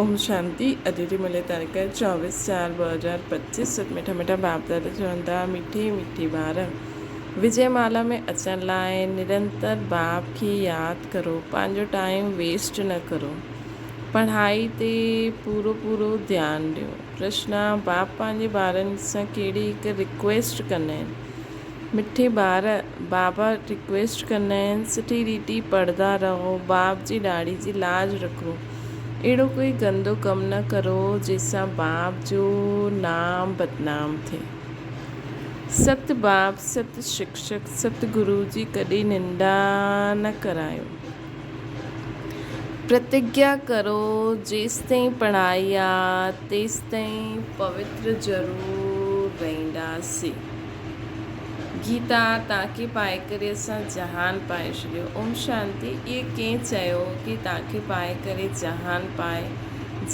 اوم شانتي اڄ جي ملي تاريخ 24 4 2025 ست مٺا مٺا باپ دادا چون ٿا مٺي مٺي ٻار وجي مالا ۾ اچڻ لاء نرنتر باپ کي ياد ڪرو پنهنجو ٽائيم ويسٽ نه ڪرو پڙهائي تي پورو پورو ڌيان ڏيو پرشنا باپ پنهنجي ٻارن سان ڪهڙي هڪ رڪويسٽ ڪندا آهن مٺي ٻار بابا رڪويسٽ ڪندا آهن سٺي ريتي پڙهندا رهو باپ جي ڏاڙهي جي لاج رکو اهڙو ڪوئي گندو ڪم نه ڪرو جنهن سان باپ جو نام بدنام ٿئي. ست باپ ست شڪشڪ ست گرو جي ڪڏهن نندا نه ڪرايو. پرتگيا ڪرو جيستائين پڙهائي آ تيستائين پوتر ضرور رهنداسين. گيتا تانکي پائي ڪري اسان جهان پائي ڇڏيو. اوم شانتي اهي ڪنهن چيو ڪي تانکي پائي ڪري جهان پائي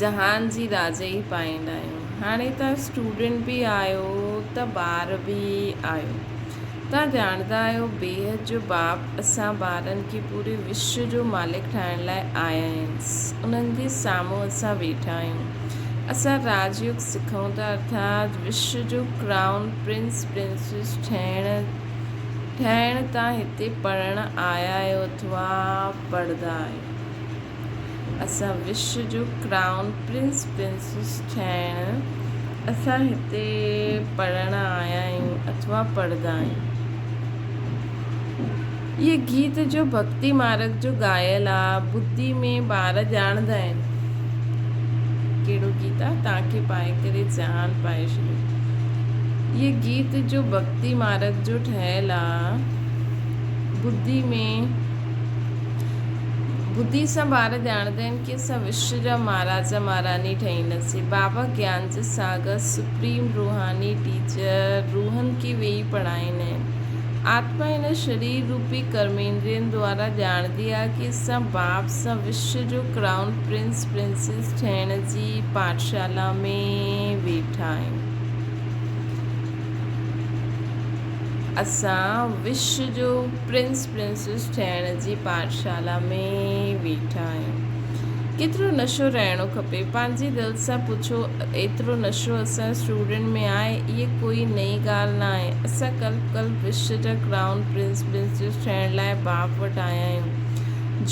جهان جي راجائي پائيندا آهيون. هاڻي تان اسٽوڊنٽ به آهيو ته ٻار به آهيو. تان ڄاڻندا آهيو بيحد جو باپ اسان ٻارن کي پوري وشو جو مالڪ ٺاهڻ لاء آيا آهن. انهن جي سامهون اسان ويٺا آهيون. اسان راج يوگ سکون ٿا ارٿات وشو جو ڪرائون پرنس پرنسيس ٺهڻ ٺهڻ تان هتي پڙهڻ آيا آهيو اٿوا پڙهندا آهيو. اسان وشو جو ڪرائون پرنس پرنسيس ٺهڻ اسان هتي پڙهڻ آيا آهيون اٿوا پڙهندا آهيون. هيء گيت جو ڀڳتي مارگ جو ڳايل آ ٻڌي ۾ ٻار ڄاڻندا آهن. ڪهڙو گيت آ تان کي پائي ڪري جهان پائي ڇڏيو. هيء گيت جو ڀڳتي مارگ جو ٺهيل آ ٻڌي ۾. ٻڌي سان ٻار ڄاڻندا آهن ڪي اسان وشو جا مهاراجا مهاراني ٺهينداسين. بابا گيان جي ساگر سپريم روحاني ٽيچر روحن کي ويهي پڙهائيندا آهن. آتما هن شرير روپي ڪرميندرين دوارا ڄاڻندي آهي ڪي اسان باپ سان وشو جو ڪرائون پرنس پرنسيس ٺهڻ جي پاٺشالا ۾ ويٺا آهيون. اسان وشو جو پرنس پرنسيس ٺهڻ جي پاٺشالا ۾ ويٺا آهيون. ڪيترو نشو رهڻو کپي؟ پنهنجي دل سان پڇو ايترو نشو اسان اسٽوڊنٽ ۾ آهي؟ اهي ڪوئي نئين ڳالهه نه آهي. اسان ڪلپ ڪلپ وشو جا ڪرائون پرنس پرنسيس ٺهڻ لاء باپ وٽ آيا آهيون.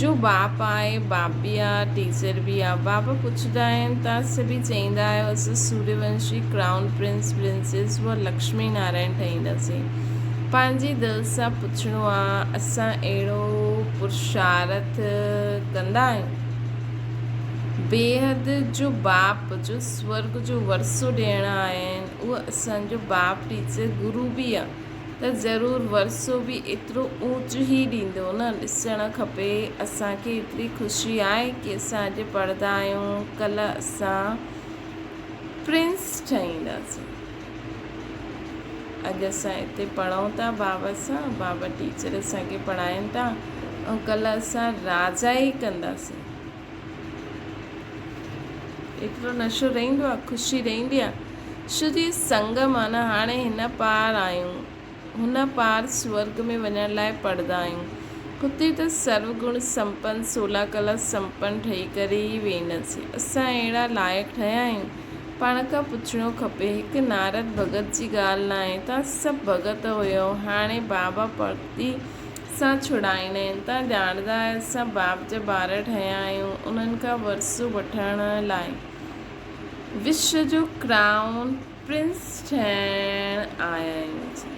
جو باپ آهي، باپ به آ، ٽيچر به آ. بابا پڇندا آهن، توهان سڀئي چئيندا آهيو اسان سوريونشي ڪرائون پرنس پرنسيس و لڪشمي نارائڻ ٺهينداسين. پنهنجي دل سان پڇڻو آ، اسان اهڙو پرشارٿ ڪندا آهيون؟ بيحد جو باپ جو سورڳ جو ورثو ڏيڻ آيا آهن، اهو اسان جو باپ ٽيچر گرو به آ ته ضرور ورثو به ايترو اوچ ئي ڏيندو نه، ڏسڻ کپي اسان کي ايتري خوشي آهي ڪي اسان اڄ پڙهندا آهيون، ڪلهه اسان پرنس ٺهينداسين. اڄ اسان هتي پڙهون ٿا بابا سان، بابا ٽيچر اسان کي پڙهائين ٿا ۽ ڪلهه اسان راجا ئي ڪنداسين. ايترو نشو رهندو آهي، خوشي رهندي آهي. شو جي سنگ معنيٰ هاڻي هن پار آهيون. هن پار سورڳ ۾ وڃڻ لاء پڙهندا آهيون. هتي ته سرو گڻ سمپن، سولا ڪلا سمپن ٺهي ڪري ئي وينداسين. اسان اهڙا لائق ٺهيا آهيون. پاڻ کان پڇڻو کپي. هڪ نارد ڀڳت جي ڳالهه ناهي. توهان سڀ ڀڳت هيؤ. هاڻي بابا پرتي سان ڇڙائيندا آهن. توهان ڄاڻندا آهيو اسان باپ جا ٻار ٺهيا آهيون. انهن کان ورثو وٺڻ لاء وشو جو ڪرائون پرنس ٺهڻ آيا آهيون جي.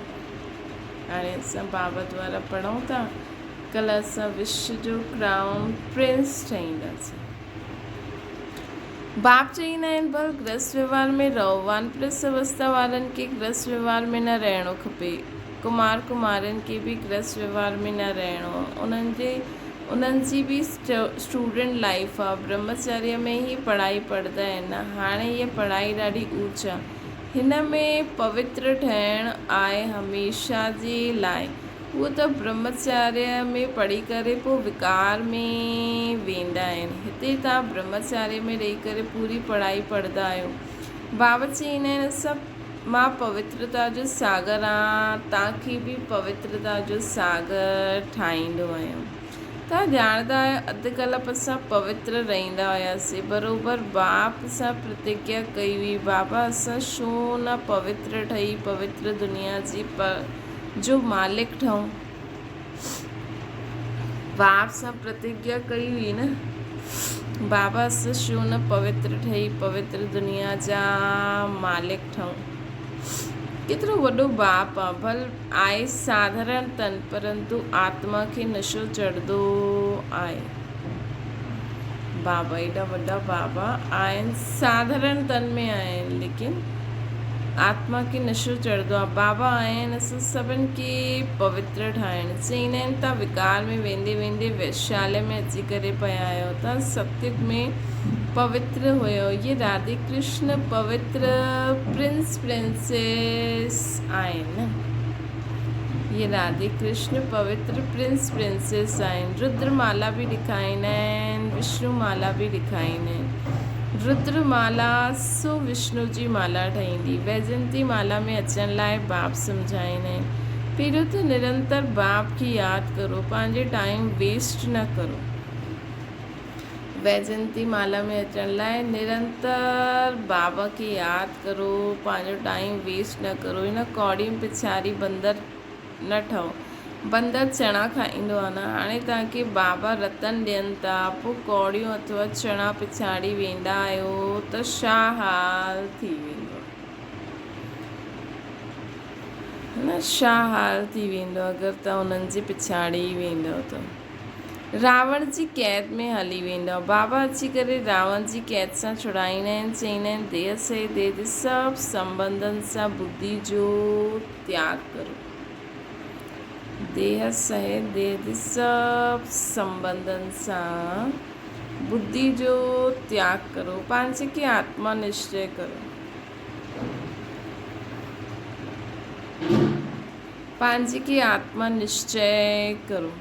هاڻي اسان بابا دوارا پڙهون ٿا. ڪلهه اسان وشو جو ڪرائون پرنس ٺهينداسين. باپ چئيندا آهن ڀل گرهست وهنوار ۾ رهو، وانپرست اوستا وارن کي گرهست وهنوار ۾ نه رهڻو کپي. ڪمار ڪمارين کي به گرهست وهنوار ۾ نه رهڻو. انهن جي انهن جي به اسٽوڊنٽ لائيف آ، برهمچاريه ۾ ئي پڙهائي پڙهندا آهن. هاڻي هيء پڙهائي ڏاڍي اوچ آ. هن ۾ پوتر ٺهڻ آهي هميشه جي لاء. هو ته برهمچاريه ۾ پڙهي ڪري پوء وڪار ۾ ويندا آهن. هتي توهان برهمچاريه ۾ رهي ڪري پوري پڙهائي پڙهندا آهيو. بابا چئيندا آهن اسان مان پوترتا جو ساگر آهيان، توهان کي به پوترتا جو ساگر ٺاهيندو آهيان. توهان ڄاڻندا آهيو اڌ ڪلپ اسان پوتر رهندا هياسين. بروبر باپ سان پرتگيا ڪئي هئي، بابا اسان ڇو نه پوتر ٺهي پوتر دنيا جي جو مالڪ ٺهون. باپ سان پرتگيا ڪئي هئي نه، بابا اسان ڇو نه پوتر ٺهي پوتر دنيا جا مالڪ ٺهون. ڪيترو وڏو باپ آ، ڀل آهي ساڌارڻ تن پرنتو آتما کي نشو چڙهندو آهي. بابا ايڏا وڏا بابا آهن ساڌارڻ تن ۾ آهن ليڪن آتما کي نشو چڙهندو آهي. بابا آهن اسان سڀن کي پوتر ٺاهڻ چئيندا آهن تان وڪار ۾ ويندي ويندي ويشالي ۾ اچي ڪري پيا آهيو تان ستيگ ۾ پوتر هيو اهي راڌي ڪرشن پوتر پرنس پرنسيس آهن اهي راڌي ڪرشن پوتر پرنس پرنسيس آهن ردر مالا به ڏکائيندا آهن وشنو مالا به ڏکائيندا آهن ردر مالا سو وشنو جي مالا ٺهيندي ويجنتي مالا ۾ اچڻ لاء باپ سمجهائيندا آهن پهريون ته نرنتر باپ کي ياد ڪرو پنهنجي ٽائيم ويسٽ نه ڪرو ويجنتي مالا ۾ اچڻ لاء نرنتر بابا کي ياد ڪرو، پنهنجو ٽائيم ويسٽ نه ڪرو. هن ڪوڙين پڇاري بندر نه ٺهو. بندر چڻا کائيندو آهي نه، هاڻي توهان کي بابا رتن ڏين ٿا، پوء ڪوڙيون اٿوا چڻا پڇاڙي ويندا آهيو ته ڇا حال ٿي ويندو آهي نه، ڇا حال ٿي ويندو اگر توهان انهن جي پڇاڙي ويندؤ ته. راوڻ جي قيد ۾ هلي ويندو. بابا اچي ڪري راوڻ جي قيد سان ڇڙائيندا آهن، چئيندا آهن، ديهه سهي ديهه جي سڀ سنٻنڌن سان ٻڌي جو تياڳ ڪرو. ديهه سهي ديهه جي سڀ سنٻنڌن سان ٻڌي جو تياڳ ڪرو. پنهنجي کي آتما نشچي ڪرو. پنهنجي کي آتما نشچي ڪرو.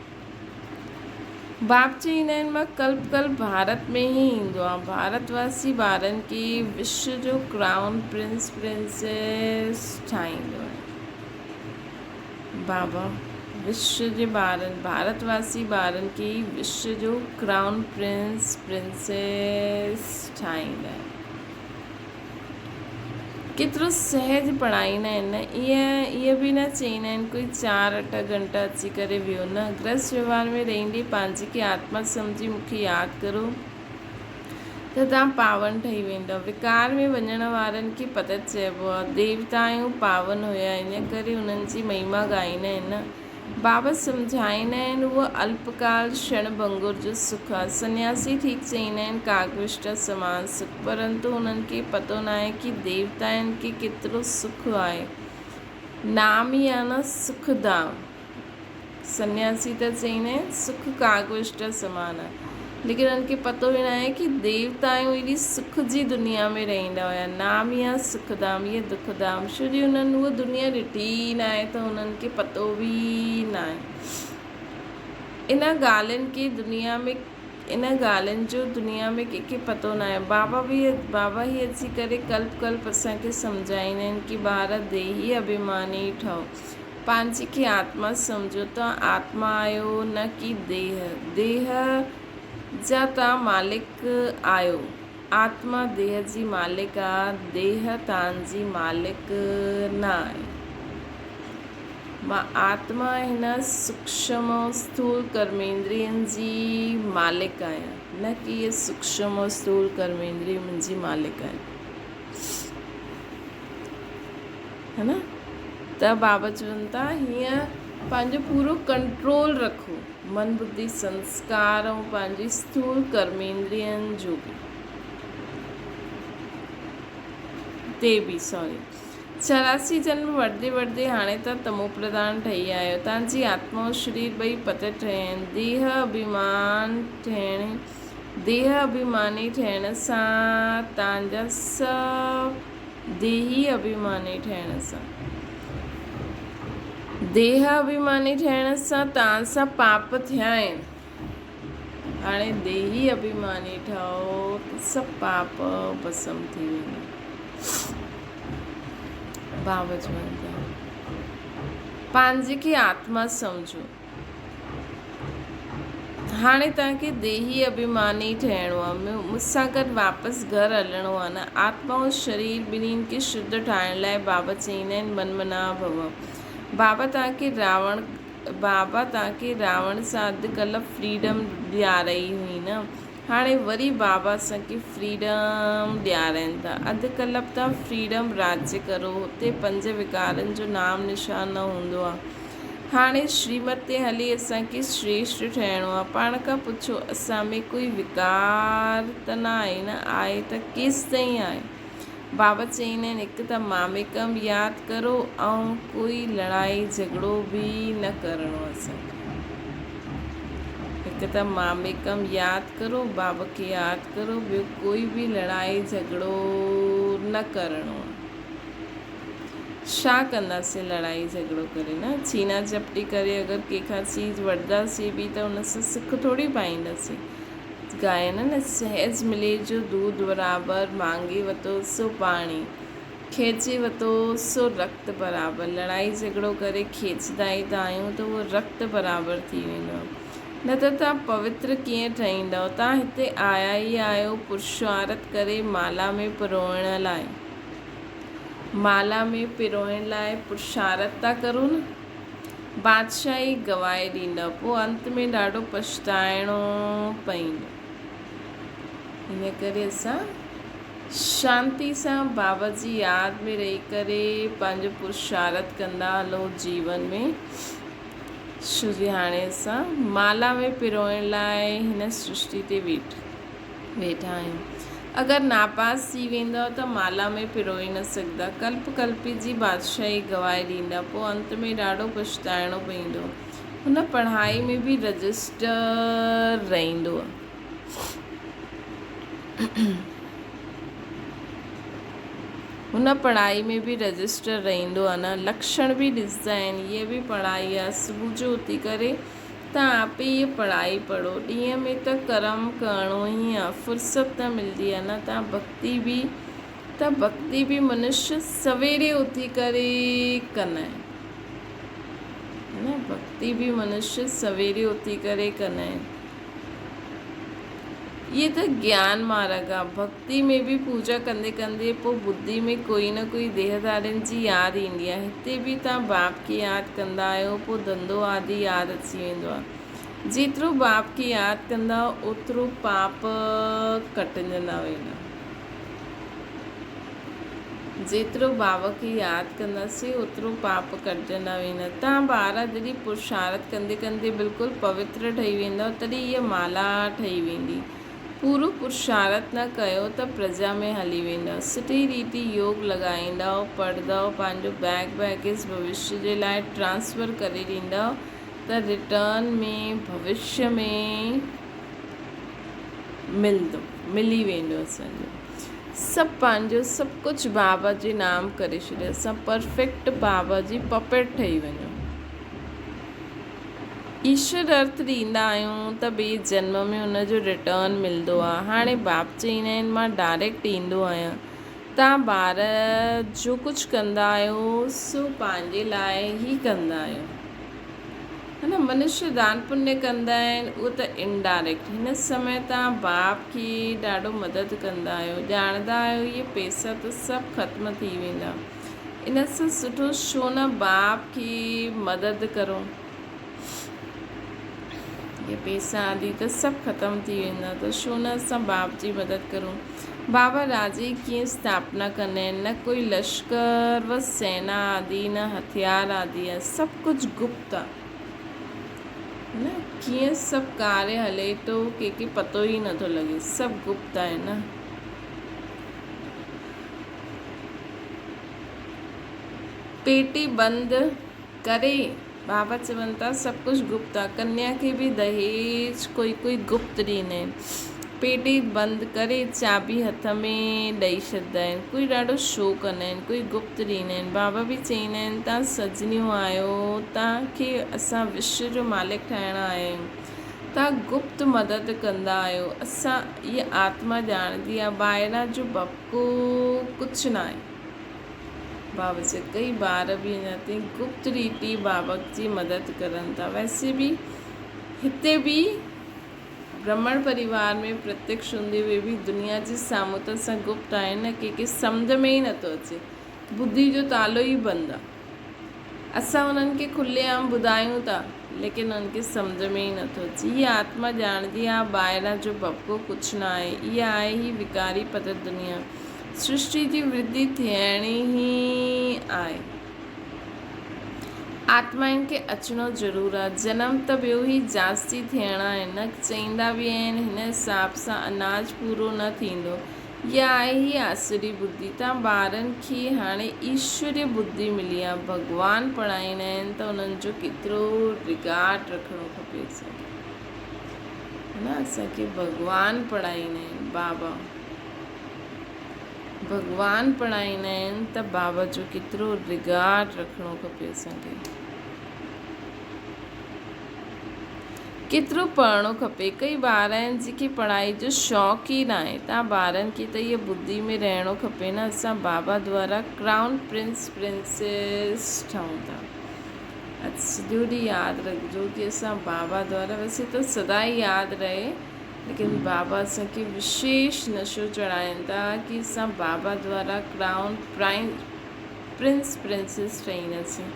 باپ چئيندا آهن مان ڪلپ ڪلپ ڀارت ۾ ئي ايندو آهيان. ڀارت واسي ٻارن کي وشو جو ڪرائون پرنس پرنسيس ٺاهيندو آهي. بابا وشو جي ٻارن ڀارت واسي ٻارن کي وشو جو ڪرائون پرنس پرنسيس ٺاهيندا آهن. ڪيترو سهج پڙهائيندا آهن نه ائين ائين به نه چئيندا آهن ڪوئي چار اٺ گهنٽا اچي ڪري ويهو نه گرهست ويوهار ۾ رهندي پنهنجي کي آتما سمجهي مون کي ياد ڪرو ته توهان پاون ٺهي ويندؤ وڪار ۾ وڃڻ وارن کي پتت چئبو آهي ديوتا آهيون پاون هيا ان ڪري انهن جي مهما ڳائيندا آهن نه بابت سمجهائيندا آهن، اهو الپڪال ڪشڻ ڀنگر جو سک آهي. سنياسي ٺيڪ چئيندا آهن، ڪاڪ وشٽا سمان سک، پرنتو انهن کي پتو ناهي ڪي ديوتائن کي ڪيترو سک آهي. نام ئي آهي نه سک ڌام. سنياسي ته چئيندا آهن، سک ڪاڪ وشٽا سمان آهي. ليڪن انهن کي پتو ئي ناهي ڪي ديوتائون ايڏي سک جي دنيا ۾ رهندا هيا. نام ئي آهي سک ڌام، اهي دک ڌام. ڇو جي انهن اها دنيا ڏٺي ئي ناهي ته انهن کي پتو به ناهي. ان ڳالهين کي دنيا ۾ ان ڳالهين جو دنيا ۾ ڪنهن کي پتو ناهي. بابا به بابا ئي اچي ڪري ڪلپ ڪلپ اسان کي سمجهائيندا آهن ڪي ٻار ديهي اڀيماني ٺهو. پنهنجي کي آتما سمجهو، توهان آتما آهيو نه ڪي ديهه، ديهه جا توهان مالڪ آهيو، آتما ديهه جي مالڪ آ، ديهه توهان جي مالڪ نه آهي. مان آتما هن سوڪشم ۽ اسٿول ڪرميندرين جي مالڪ آهيان، نه ڪي اهي سوڪشم ۽ اسٿول ڪرميندريون منهنجي مالڪ آهن. ها نه؟ ته بابا چون ٿا هيئن پنهنجو پورو ڪنٽرول رکو من ٻڌي سنسڪار ۽ پنهنجي اسٿول ڪرميندرين جو به تي به سوري 84 جنم وٺندي وٺندي هاڻي تان تمو پرڌان ٺهي آيا آهيو تان جي آتما ۽ شرير ٻئي پتت ٺهيا آهن ديهه اڀيمان ٺهڻ ديهه اڀيماني ٺهڻ سان تان جا سڀ ديهي اڀيماني ٺهڻ سان ديهه اڀيماني ٺهڻ سان تان سان پاپ ٿيا آهن. هاڻي ديهي اڀيماني ٺهو ته سڀ پاپ ڀسم ٿي ويندا. ڀاو چون ٿا پنهنجي کي آتما سمجهو. هاڻي توهان کي ديهي اڀيماني ٺهڻو آهي. مون سان گڏ واپس گهر هلڻو آهي نه. آتما ۽ شرير ٻنهين کي شڌ ٺاهڻ لاء بابا چئيندا آهن من منا ڀو. بابا توهان کي راوڻ بابا توهان کي راوڻ سان اڌ ڪلپ فريڊم ڏيارائي هئي نه. هاڻي وري بابا اسان کي فريڊم ڏيارائين ٿا. اڌ ڪلپ توهان فريڊم راڄ ڪرو. هتي پنج وڪارن جو نام نشان نه هوندو آهي. هاڻي شريمت تي هلي اسان کي شريشٽ ٺهڻو آهي. پاڻ کان پڇو، اسان ۾ ڪوئي وڪار ته نه آهي نه؟ آهي ته ڪيستائين آهي؟ بابا چئيندا آهن، هڪ ته ماميڪم ياد ڪرو ۽ ڪوئي لڙائي جهڳڙو به نه ڪرڻو اسان کي. هڪ ته ماميڪم ياد ڪرو، بابا کي ياد ڪرو، ٻيو ڪوئي به لڙائي جهڳڙو نه ڪرڻو آهي. ڇا ڪنداسين لڙائي جهڳڙو ڪري نه ڇينا جهپٽي ڪري اگر ڪنهن کان چيز وٺنداسين به ته ان سان سک ٿوري پائينداسين. ڳائن نه سهج ملي جو دود برابر مانگي وتو سو پاڻي کيچي وتو سو رت برابر لڙائي جهڳڙو ڪري کيچندا ئي ته آهيون ته اهو رت برابر ٿي ويندو آهي نه ته توهان پوتر ڪيئن ٺهيندؤ توهان هتي آيا ئي آهيو پرشارت ڪري مالا ۾ پروئڻ لاء. مالا ۾ پروئڻ لاء پرشارت ٿا ڪرو نه؟ بادشاهي گواهي ڏيندؤ، پوء انت ۾ ڏاڍو پڇتائڻو پئيندو. ان ڪري اسان شانتي سان بابا جي ياد ۾ رهي ڪري پنهنجو پرشارت ڪندا هلو جيون ۾. ڇو جي هاڻي اسان مالا ۾ پروئڻ لاء هن سرشٽي تي ويٺا آهيون. اگر ناپاس ٿي ويندؤ ته مالا ۾ پروئي نه سگهندا. ڪلپ ڪلپي جي بادشاهي گواهي ڏيندا. پوء انت ۾ ڏاڍو پڇتائڻو پئيندو. هن پڙهائي ۾ به رجسٽر رهندو. هن پڙهائي ۾ به رجسٽر رهندو آهي نه. لڪشڻ به ڏسندا آهن. هيء به پڙهائي آهي. صبح جو اٿي ڪري ته آپ ئي پڙهائي پڙهو. ڏينهن ۾ ته ڪرم ڪرڻو ئي آ، فرصت نه ملدي آ نه ته ڀڳتي به ته ڀڳتي به منشيه سويري اٿي ڪري ڪندا آهن. نه ڀڳتي به منشيه سويري اٿي ڪري ڪندا آهن. اهي ته گيان مارگ آ. ڀڳتي ۾ به پوڄا ڪندي ڪندي پوء ٻڌي ۾ ڪوئي نه ڪوئي ديهڌارين جي ياد ايندي آ. هتي به توهان باپ کي ياد ڪندا آهيو پوء ڌنڌو آدي ياد اچي ويندو آ. جيترو باپ کي ياد ڪندا اوترو پاپ ڪٽجندا ويندا. جيترو بابا کي ياد ڪنداسين اوترو پاپ ڪٽجندا ويندا. توهان ٻار جڏهن پرشارٿ ڪندي ڪندي بلڪل پوتر ٺهي ويندؤ تڏهن هيء مالا ٺهي ويندي. پورو پرشارٿ نه ڪيو ته پرجا ۾ هلي ويندؤ. سٺي ريتي يوگ لڳائيندؤ، پڙهندؤ، پنهنجو بيگ بيگيج ڀوشيه جي لاء ٽرانسفر ڪري ڏيندؤ ته رٽرن ۾ ڀوشيه ۾ ملندو، ملي ويندو اسان جو. سڀ پنهنجو سڀ ڪجهه بابا جي نام ڪري ڇڏيو. اسان پرفيڪٽ بابا جي پپيٽ ٺهي وڃون. ايشور ارٿ ڏيندا آهيون ته ٻئي جنم ۾ ان جو ريٽرن ملندو آهي. هاڻي باپ چئيندا آهن مان ڊائريڪٽ ايندو آهيان. توهان ٻار جو ڪجهه ڪندا آهيو سو پنهنجي لاء ئي ڪندا آهيو. ها نه منشيه دان پڃ ڪندا آهن اهو ته انڊائريڪٽ. هن سمي توهان باپ کي ڏاڍو مدد ڪندا آهيو. ڄاڻندا آهيو اهي پئسا ته سڀ ختم ٿي ويندا. ان سان سٺو ڇو نه باپ کي مدد ڪرو. اهي پئسا آدي ته سڀ ختم ٿي ويندا ته ڇو نه اسان باپ جي مدد ڪرون. بابا راجي ڪيئن اسٿاپنا ڪندا آهن، نه ڪوئي لشڪر و سينا آدي نه هٿيار آدي آهي، سڀ ڪجهه گپت آهي. نه ڪيئن سڀ ڪاريه هلي ٿو ڪنهن کي پتو ئي نٿو لڳي، سڀ گپت آهي نه. پيٽي بند ڪري بابا چون ٿا سڀ ڪجهه گپت آ، ڪنيا کي به دهيج ڪوئي ڪوئي گپت ڏيندا آهن. پيٽي بند ڪري چاٻي هٿ ۾ ڏئي ڇڏدا آهن. ڪوئي ڏاڍو شو ڪندا آهن، ڪوئي گپت ڏيندا آهن. بابا به چئيندا آهن تان سجنيون آهيو، تان کي اسان وشو جو مالڪ ٺاهڻ آيا آهيون. تان گپت مدد ڪندا آهيو. اسان هيء آتما ڄاڻندي آ، ٻاهران جو ڀڀڪو ڪجهه ناهي. بابا جا ڪئي ٻار به اڃا تائين گپت ريتي بابا جي مدد ڪرن ٿا. ويسي به هتي به برهمڻ پريوار ۾ پرتيڪش هوندي هئي به دنيا جي سامهون ته اسان گپت آهيون نه، ڪنهن کي سمجهه ۾ ئي نٿو اچي. ٻڌي جو تالو ئي بند آ. اسان انهن کي کلي عام ٻڌايون ٿا، ليڪن انهن کي سمجهه ۾ ئي نٿو اچي. هيء آتما ڄاڻندي آ، ٻاهران جو ڀڀڪو ڪجهه نه آهي. اها آهي هي وڪاري پتت دنيا. سرشٽي جي ورڌي ٿيڻي ئي آهي. آتمائن کي اچڻو ضرور آ. جنم ته ٻيو ئي جاستي ٿيڻا آهن. نه چئيندا به آهن، هن حساب سان اناج پورو نه ٿيندو. اها آهي ئي آسري ٻڌي. تان ٻارن کي هاڻي ايشوري ٻڌي ملي آ. ڀڳوان پڙهائيندا آهن ته انهن جو ڪيترو رگارڊ رکڻو کپي اسان کي. نه اسان کي ڀڳوان پڙهائيندا آهن بابا. ڀڳوان پڙهائيندا آهن ته بابا جو ڪيترو رگارڊ رکڻو کپي اسان کي. ڪيترو پڙهڻو کپي. ڪئي ٻار آهن جيڪي پڙهائي جو شوق ئي ناهي. تان ٻارن کي ته اهي ٻڌي ۾ رهڻو کپي نه اسان بابا دوارا ڪرائون پرنس پرنسيس ٺهون ٿا. اڄ سڄو ڏينهن ياد رکجو ڪي اسان بابا دوارا ويسي ته سدا ئي ياد رهي ليڪن بابا اسان کي وشيش نشو چڙهائين ٿا ڪي اسان بابا دوارا ڪرائون پرنس پرنسيس ٺهينداسين.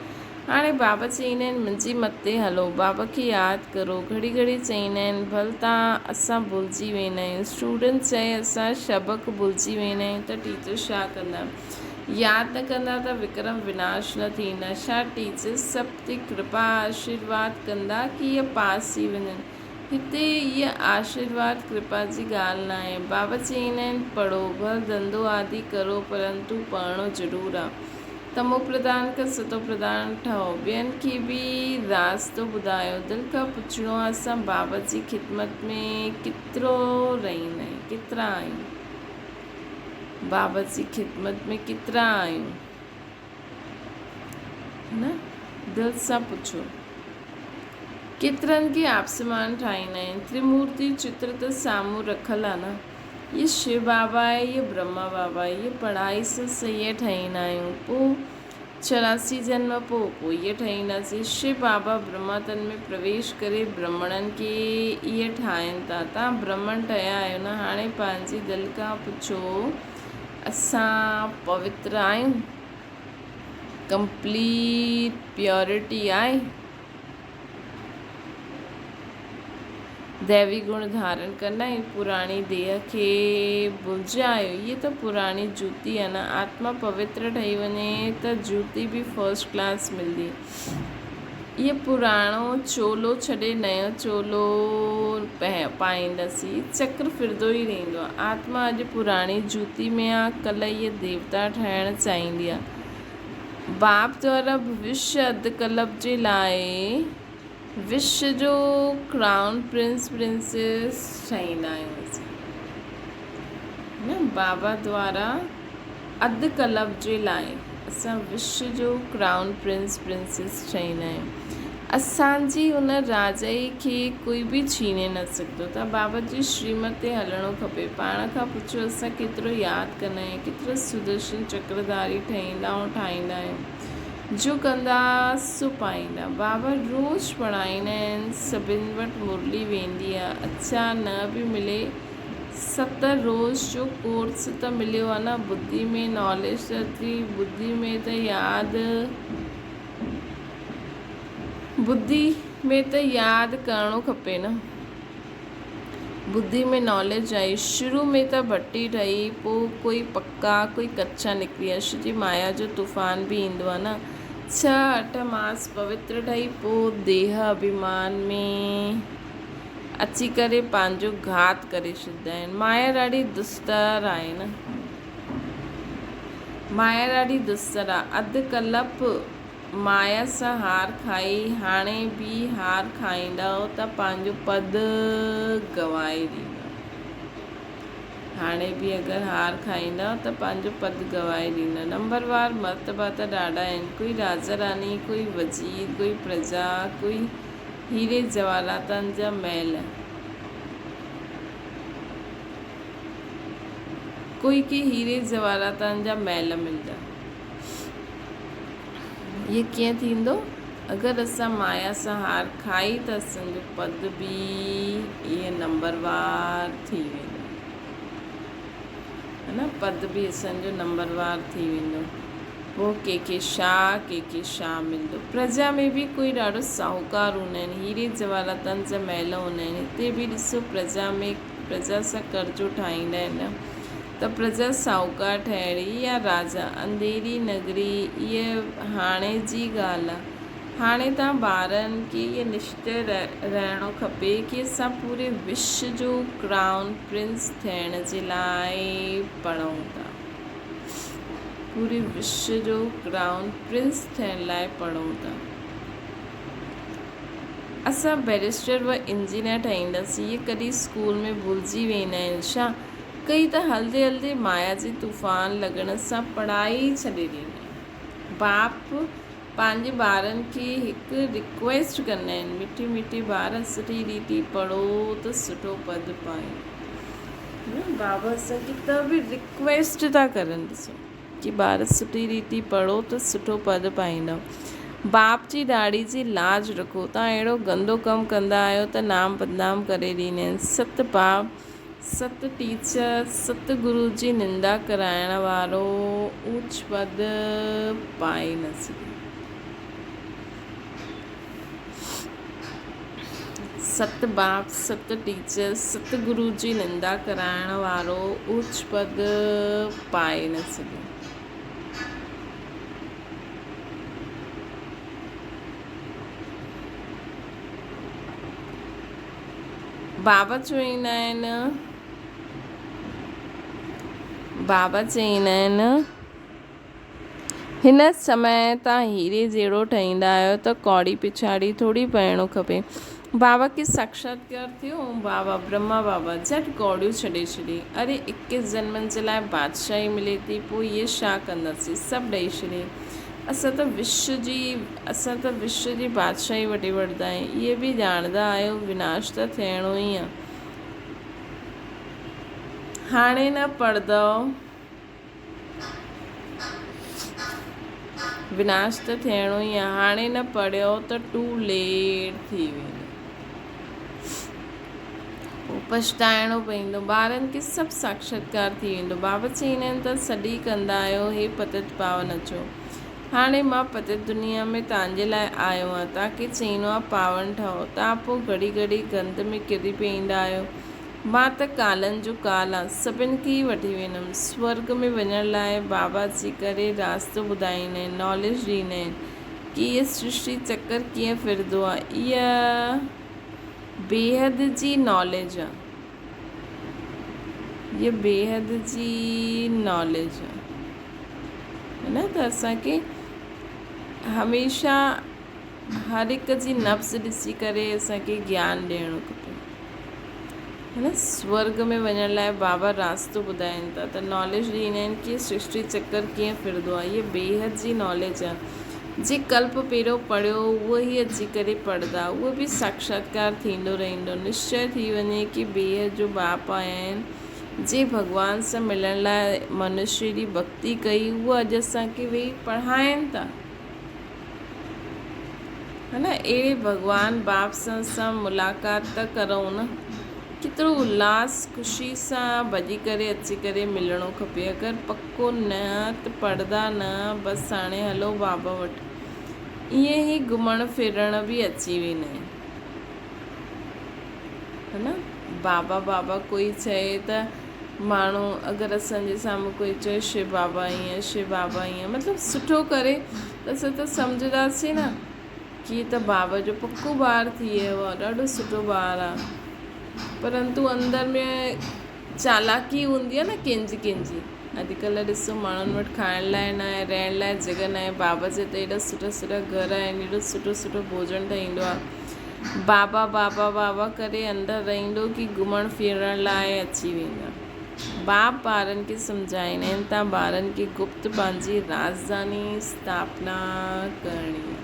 هاڻي بابا چئيندا آهن منهنجي مت تي هلو، بابا کي ياد ڪرو، گهڙي گهڙي چئيندا آهن ڀل تان اسان ڀلجي ويندا آهيون، اسٽوڊنٽ چئي اسان سبق ڀلجي ويندا آهيون ته ٽيچر ڇا ڪندا، ياد نه ڪندا ته وڪرم وناش نه ٿيندا، ڇا ٽيچر سڀ تي ڪرپا آشيرواد ڪندا ڪي اهي پاس ٿي وڃن، هتي اها آشيرواد ڪرپا جي ڳالهه ناهي، بابا چئيندا آهن پڙهو، ڀل ڌنڌو آدي ڪرو پرنتو پڙهڻو ضرور آ. تمو پرڌان کان ستو پرڌان ٺهو. ٻين کي به راستو ٻڌايو. دل کان پڇڻو آ اسان بابا جي خدمت ۾ ڪيترو رهيندا آهيون ڪيترا آهيون. بابا جي خدمت ۾ ڪيترا آهيون. نه دل سان پڇو. ڪيترن کي آپسمان ٺاهيندا آهن. تريمورتي چتر ته سامهون رکل آ نه. يه شو بابا آهي يه برهما بابا آهي يه پڙهائي سان صحيح ٺهيندا آهيون پو 84 جنم پو پو يه ٺهينداسين شو بابا برهما تن ۾ پرويش ڪري برهمڻن کي يه ٺاهين ٿا تان برهمڻ ٺهيا آهيو نه هاڻي پنهنجي دل کان پڇو اسان پوتر آهيون ڪمپليٽ پيورٽي آهي. ديوي گڻ ڌارڻ ڪندا ۽ پراڻي ديهه کي ڀلجيا آهيو. هيء ته پراڻي جوتي آهي نه. آتما پوتر ٺهي وڃي ته جوتي به فرسٽ ڪلاس ملندي. هيء پراڻو چولو ڇڏي نيو چولو پائينداسين. چڪر ڦرندو ئي رهندو آهي. آتما اڄ پراڻي جوتي ۾ آهي، ڪلهه هيء ديوتا ٺهڻ چاهيندي آهي. باپ دوارا ڀوشيه اڌ ڪلپ جي لاء وشو جو ڪرائون پرنس پرنسيس ٺهيندا آهيون اسين نه بابا دوارا اڌ ڪلپ جي لاء اسان وشو جو ڪرائون پرنس پرنسيس ٺهيندا آهيون اسانجي ان راجائي کي ڪوئي به ڇيني نه سگهندو ته بابا جي شريمت تي هلڻو کپي. پاڻ کان پڇو اسان ڪيترو ياد ڪندا آهيون، ڪيترا سدرشن چڪرڌاري ٺهيندا ۽ ٺاهيندا آهيون. جو ڪندا سو پائيندا. بابا روز پڙهائيندا آهن، سڀن وٽ مرلي ويندي آهي. اڇا نه به ملي ست روز جو ڪورس ته مليو آهي نه، ٻڌي ۾ ناليج ته اٿي، ٻڌي ۾ ته ياد. ٻڌي ۾ ته ياد ڪرڻو کپي نه. ٻڌي ۾ ناليج آئي. شروع ۾ ته ڀٽي ٺهي، پوء ڪوئي پڪا ڪوئي ڪچا نڪري ويا. شو جي مايا جو طوفان به ايندو آهي نه. ڇهه اٺ ماس پوتر ٺهي، پوء ديهه اڀيمان ۾ اچي ڪري پنهنجو گهات ڪري ڇڏيندا آهن. مايا ڏاڍي دستر آهي نه. مايا ڏاڍي دستر آهي. اڌ ڪلپ مايا سان هار کائي هاڻي به هار کائيندؤ ته پنهنجو پد گنوائي ڏيندؤ. هاڻي به اگر هار کائيندؤ ته پنهنجو پد گنوائي ڏيندؤ. نمبر وار مرتبا ته ڏاڍا آهن. ڪوئي راجا راڻي، ڪوئي وزير، ڪوئي پرجا، ڪوئي هيري جواهراتن جا محل. ڪوئي ڪي هيري جواهراتن جا محل ملندا. اهي ڪيئن ٿيندو؟ اگر اسان مايا سان هار کائي ته اسان جو پد به ائين نمبروار ٿي ويندو. ها نه پد به اسان جو نمبروار ٿي ويندو. پوء ڪي کي شا ڪي کي شا ملندو. پرجا ۾ به ڪوئي ڏاڍو ساهوڪار هوندا آهن. هيري جواهراتن جا محل هوندا آهن. هتي به ڏسو پرجا ۾ پرجا سان قرضو ٺاهيندا آهن. ته پرجا ساهوڪار ٺهڙي يا راجا، انڌيري نگري، ايء هاڻي جي ڳالهه آ. هاڻي تان ٻارن کي ايء نشچي رهڻو کپي ڪي اسان پوري وشو جو ڪرائون پرنس ٿيڻ جي لاء پڙهون ٿا. پوري وشو جو ڪرائون پرنس ٿيڻ لاء پڙهون ٿا. اسان بئريسٽر و انجنيئر ٺهينداسين. اهي ڪڏهن اسڪول ۾ ڀلجي ويندا آهن ڇا؟ ڪي ته هلندي هلندي مايا جي طوفان لڳڻ سان پڙهائي ئي ڇڏي ڏيندا آهن. باپ پنهنجي ٻارن کي هڪ رڪويسٽ ڪندا آهن، مٺي مٺي ٻار سٺي ريتي پڙهو ته سٺو پد پايو. بابا اسان کي ته به رڪويسٽ ٿا ڪرن ڏسو. ڪي ٻار سٺي ريتي پڙهو ته سٺو پد پائيندؤ. باپ جي ڏاڙهي جي لاج رکو. توهان اهڙو گندو ڪم ڪندا آهيو ته نام بدنام ڪري ڏيندا آهن. ست باپ، ست ٽيچر، ست گرو جي نندا ڪرائڻ وارو اوچ پد پائي نه سگهي. ست باپ، ست ٽيچر، ست گرو جي نندا ڪرائڻ وارو اوچ پد پائي نه سگهيو. بابا چويندا آهن، بابا چئيندا آهن. هن سمي تان هيري جهڙو ٺهيندا آهيو ته ڪوڙي پڇاڙي ٿوري پئڻو کپي. بابا کي ساڪشاتڪار ٿيو ۽ بابا، برهما بابا، جهٽ ڪوڙيون ڇڏي ڇڏي. اري اڪيس جنمن جي لاء بادشاهي ملي ٿي، پوء اهي ڇا ڪنداسين؟ سڀ ڏئي ڇڏي. اسان ته وشو جي اسان ته وشو جي بادشاهي وٺي وٺندا آهيون. اهي به ڄاڻندا آهيو وناش ته ٿيڻو ئي آهي. هاڻي نه پڙهندؤ. وناش ته ٿيڻو ئي آ، هاڻي نه پڙهيو ته ٽو ليٽ ٿي ويندو. پوء پڇتائڻو پوندو. ٻارن کي سڀ ساڪشاتڪار ٿي ويندو. بابا چئيندا آهن ته سڏ ئي ڪندا آهيو، هي پتت پاون اچو. هاڻي مان پتت دنيا ۾ توهان جي لاء آيو آهيان. توهان کي چئيندو آهيان پاون ٺهو. توهان پوء گهڙي گهڙي گند ۾ ڪري پئيندا آهيو. مان ته ڪالن جو ڪال آن، سڀن کي ئي وٺي ويندم. سورڳ ۾ وڃڻ لاء بابا اچي ڪري راستو ٻڌائيندا آهن، ناليج ڏيندا آهن ڪي هيء سرشٽي چڪر ڪيئن ڦرندو آهي. اها بيحد جي ناليج آهي. اها بيحد جي ناليج آهي. نه ته اسان کي هميشه هر هڪ جي نبض ڏسي ڪري اسان کي گيان ڏيڻو کپي. هن سورڳ ۾ وڃڻ لاء بابا راستو ٻڌائين ٿا ته ناليج ڏيندا آهن ڪي سرشٽي چڪر ڪيئن ڦرندو آهي. هيء بيحد جي ناليج آهي. جي ڪلپ پهريون پڙهيو اهو ئي اچي ڪري پڙهندا. اهو به ساڪشاتڪار ٿيندو رهندو. نشچي ٿي وڃي ڪي بيحد جو باپ آيا آهن. جي ڀڳوان سان ملڻ لاء منشي جي ڀڳتي ڪئي اهو اڄ اسان کي ويهي پڙهائين ٿا. ها نه اهڙي ڀڳوان باپ سان اسان ملاقات ته ڪرون نه. ڪيترو الاس خوشي سان ڀڄي ڪري اچي ڪري ملڻو کپي. اگر پڪو نه ته پڙهندا نه بس هاڻي هلو بابا وٽ. ائين ئي گهمڻ ڦرڻ به اچي ويندا آهن. ها نه بابا بابا ڪوئي چئي ته ماڻهو اگر اسان جي سامهون ڪوئي چئي شو بابا ائين شو بابا ائين مطلب سٺو ڪري ته اسان ته سمجهنداسين نه ڪي ته بابا جو پڪو ٻار ٿي ويو آهي ڏاڍو سٺو ٻار آهي پرنتو اندر ۾ چالاڪي هوندي آهي نه ڪنهن جي ڪنهن جي اڄڪلهه ڏسو ماڻهن وٽ کائڻ لاء نه آهي رهڻ لاء جڳهه نه آهي بابا جي ته ايڏا سٺا سٺا گهر آهن ايڏو سٺو سٺو ڀوڄن ٺهيندو آهي بابا بابا بابا ڪري اندر رهندو ڪي گهمڻ ڦرڻ لاء اچي ويندا. باپ ٻارن کي سمجهائيندا آهن ته ٻارن کي گپت پنهنجي رازداني اسٿاپنا ڪرڻي آهي.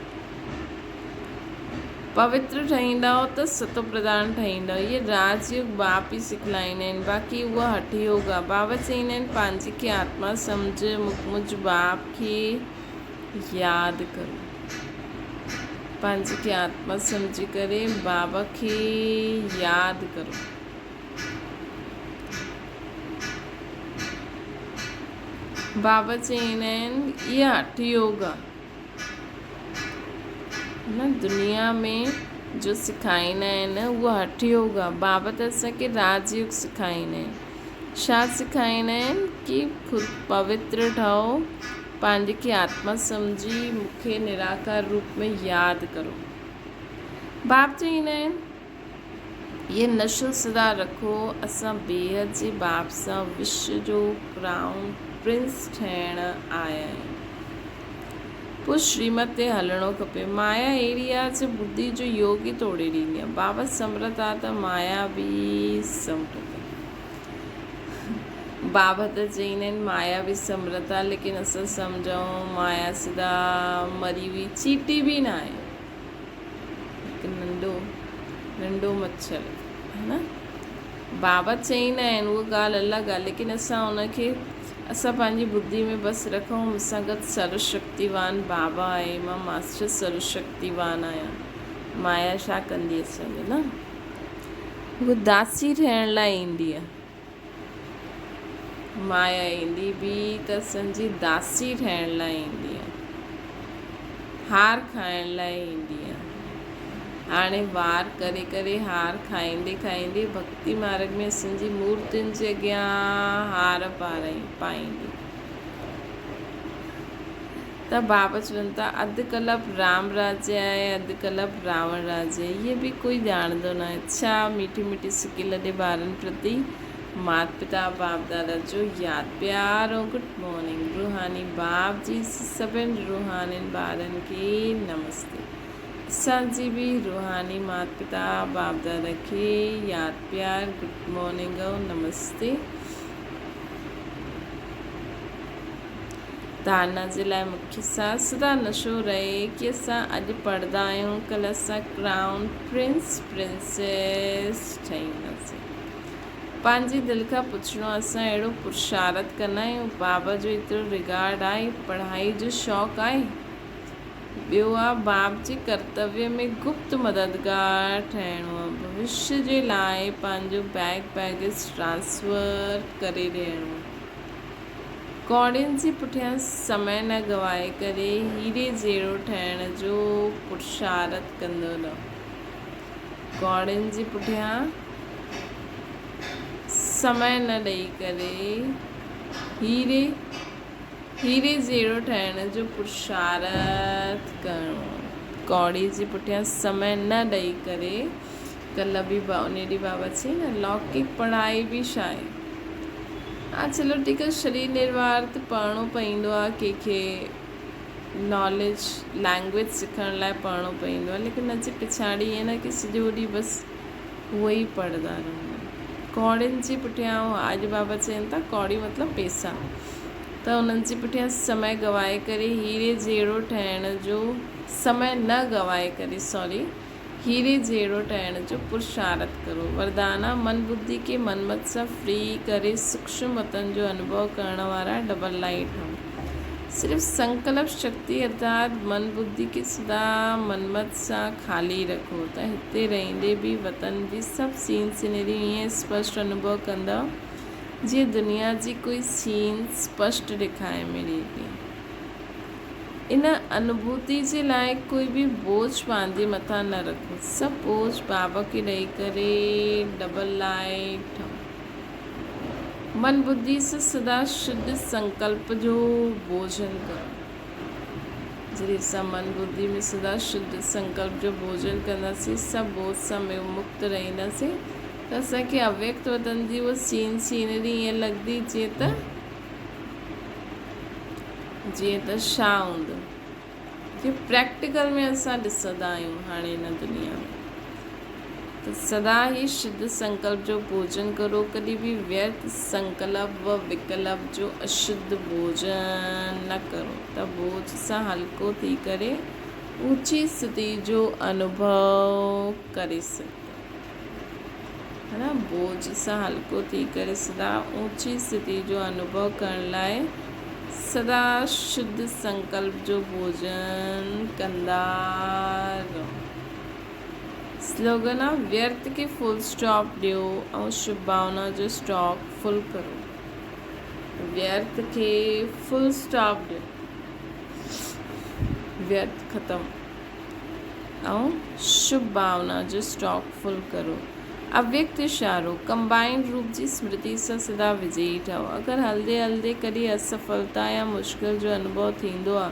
پوتر ٺهيندؤ ته ستو پرڌان ٺهيندؤ. اهي راج يوگ باپ ئي سکلائيندا آهن. باقي اهو هٺ يوگ آهي. بابا چئيندا آهن پنهنجي کي آتما سمجهه مڪ مجهه باپ کي ياد ڪرو. پنهنجي کي آتما سمجهي ڪري بابا کي ياد ڪرو. بابا چوندا آهن اها هٺ يوگ آهي. هن دنيا ۾ جو سکائيندا آهن اهو هٺ يوگ آهي. بابا ته اسان کي راج يوگ سکائيندا آهن. ڇا سکائيندا آهن ڪي خود پوتر ٺهو، پنهنجي کي آتما سمجهي مون کي نراڪار روپ ۾ ياد ڪرو. باب چوندا آهن اهي نشو سدا رکو، اسان بيحد جي باب سان وشو جو ڪرائون پرنس ٺهڻ آيا آهيون. پوء شريمت تي هلڻو کپي. مايا اهڙي آهي جو ٻڌي جو يوگ ئي توڙي ڏيندي آهي. بابا سمرت آهي ته مايا به سمرت آهي. بابا ته چئيندا آهن مايا به سمرت آهي ليڪن اسان سمجهون مايا سدا مري هئي چيٽي به نه آهي. هڪ ننڍو ننڍو مڇر هي نه. بابا چئيندا آهن اها ڳالهه الڳ آهي ليڪن اسان ان کي اسان پنهنجي ٻڌي ۾ بس رکون مون سان گڏ سرو شڪتيوان بابا آهي مان ماسٽر سرو شڪتيوان آهيان مايا ڇا ڪندي اسان جو نه هوء داسي ٺهڻ لاء ايندي آهي مايا ايندي به ته اسان جي داسي ٺهڻ لاء ايندي آهي هار کائڻ لاء ايندي آهي هاڻي وار ڪري ڪري هار کائيندي کائيندي ڀڳتي مارڳ ۾ اسان جي مورتين جي اڳيان هار پائيندي ته بابا چون ٿا اڌ ڪلپ رام راجيه آهي اڌ ڪلپ راوڻ راجيه آهي هيء به ڪوئي ڄاڻندو ناهي ڇا ميٺي ميٺي سڪي لڏي ٻارن پرتي مات پتا باپ دادا جو ياد پيار ۽ گڊ مارننگ روحاني باپ جي سڀن روحانين ٻارن کي نمستي اسان جي به روحاني مات پتا باپ دادا کي ياد پيار گڊ مارننگ ۽ نمستي. ڌارنا جي لاء مکيه سان سدا نشو رهي ڪي اسان اڄ پڙهندا آهيون ڪلهه اسان ڪرائون پرنس پرنسيس ٺهينداسين. پنهنجي دل کان پڇڻو اسان اهڙو پرشارت ڪندا آهيون بابا جو ايترو رگارڊ آهي پڙهائي جو شوق آهي ٻيو آ باپ جي ڪرتويه ۾ گپت مددگار ٺهڻو آ ڀوشيه جي لاء پنهنجو بيگ بيگز ٽرانسفر ڪري ڏيڻو آ. ڪوڙين جي پٺيان سمي نه گنوائي ڪري هيري جهڙو ٺهڻ جو پرشارٿ ڪندو رهو. ڪوڙين جي پٺيان سمي نه ڏئي ڪري هيري هيري جهڙو ٺهڻ جو پرشارٿ ڪرڻو. ڪوڙي جي پٺيان سمي نه ڏئي ڪري ڪلهه به انهي ڏينهن بابا چيائين نه لوڪڪ پڙهائي به ڇا آهي؟ ها چلو ٺيڪ آهي شرير نروار ته پڙهڻو پوندو آهي ڪنهن کي ناليج لينگويج سکڻ لاء پڙهڻو پوندو آهي ليڪن اڄ پڇاڙي ائين نه ڪي سڄو ڏينهن بس اهو ئي پڙهندا رهندا آهن ڪوڙين جي پٺيان اڄ بابا چون ٿا ڪوڙي مطلب پيسا ته انهن جي پٺيان سمي گنوائي ڪري هيري جهڙو ٺهڻ جو سمي نه گنوائي ڪري سوري هيري جهڙو ٺهڻ جو پرشارٿ ڪرو. وردانا، من ٻڌي کي من مت سان فري ڪري سوڪشم وطن جو انوڀو ڪرڻ وارا ڊبل لائيٽ هئو. صرف سنڪلپ شڪتي ارٿات من ٻڌي کي سدا من مت سان خالي رکو ته هتي رهندي به وطن جي سڀ سين سينريون ائين اسپشٽ انوڀو ڪندؤ جيئن دنيا جي ڪوئي سين اسپشٽ ڏيکائي ۾ ڏئي پئي. ان انوڀوتي جي لاء ڪوئي به بوجھ پنهنجي مٿان نه رکو. سڀ بوجھ بابا کي ڏئي ڪري ڊبل لائيٽ ٺهو. من ٻڌي سان سدا شڌ سنڪلپ جو ڀوڄن ڪرو. جڏهن اسان من ٻڌي ۾ سدا شڌ سنڪلپ جو ڀوڄن ڪنداسين، سڀ بوجھ سان مڪت رهنداسين ته اسان کي اويڪت وطن جي اها سين سينري ائين لڳندي جيئن ته جيئن ته ڇا هوندو جي پريڪٽيڪل ۾ اسان ڏسندا آهيون هاڻي هن دنيا ۾ ته سدا ئي شڌ سنڪلپ جو ڀوڄن ڪرو ڪڏهن به ويرٿ سنڪلپ و وڪلپ جو اشڌ ڀوڄن نه ڪرو ته ڀوڄ سان هلڪو ٿي ڪري اوچي اسٿتي جو انوڀو ڪري سگهو. هن بوجھ سان هلڪو ٿي ڪري سدا اوچي اسٿتي جو انوڀو ڪرڻ لاء سدا شڌ سنڪلپ جو ڀوڄن ڪندا رهو. سلوگن آ ويرٿ کي فل اسٽاپ ڏيو ۽ شڀ ڀاونا جو اسٽاڪ فل ڪرو. ويرٿ کي فل اسٽاپ ڏيو. ويرٿ ختم ۽ شڀ ڀاونا جو اسٽاڪ فل ڪرو. اويڪت اشارو، ڪمبائنڊ روپ جي سمرتي سان سدا وجئي ٺهو. اگر هلندي هلندي ڪڏهن اسڦلتا يا مشڪل جو انوڀو ٿيندو آ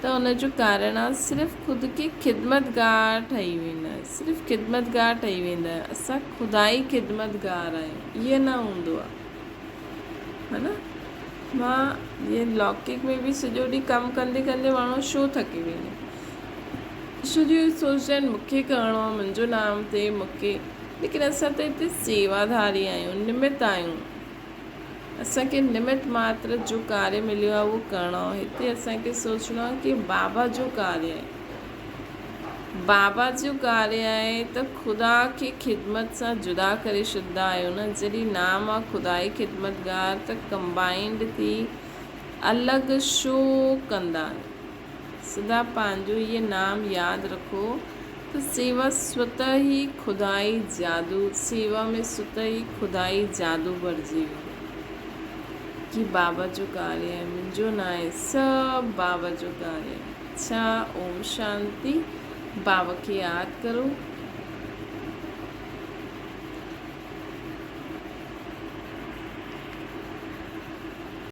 ته ان جو ڪارڻ آ صرف خود کي خدمتگار ٺهي ويندا آهيون. صرف خدمتگار ٺهي ويندا آهيون. اسان خدائي خدمتگار آهيون. ائين نه هوندو آ. ها نه؟ مان جيئن لوڪڪ ۾ به سڄو ڏينهن ڪم ڪندي ڪندي ماڻهو ڇو ٿڪي ويندو ڇو جو اهي سوچدا آهن مون کي ڪرڻو آهي منهنجو نام تي مون کي ليڪن اسان ته هتي سيواڌاري آهيون نمت آهيون اسان کي نمت ماتر جو ڪاريه مليو آهي اهو ڪرڻو آهي هتي اسان کي سوچڻو آهي ڪي بابا جو ڪاريه آهي بابا جو ڪاريه آهي ته خدا کي خدمت سان جدا ڪري ڇڏندا آهيو نه جڏهن نام آ خدائي خدمتگار ته ڪمبائنڊ ٿي الڳ شو ڪندا آهيو سدا پنهنجو هيء نام ياد رکو ته سيوا سوته ئي خدائي جادو سيوا ۾ سوته ئي خدائي جادو ڀرجي ويندو هي بابا جو ڪاريه آهي منهنجو ناهي سڀ بابا جو ڪاريه آهي. اڇا اوم شانتي بابا کي ياد ڪرو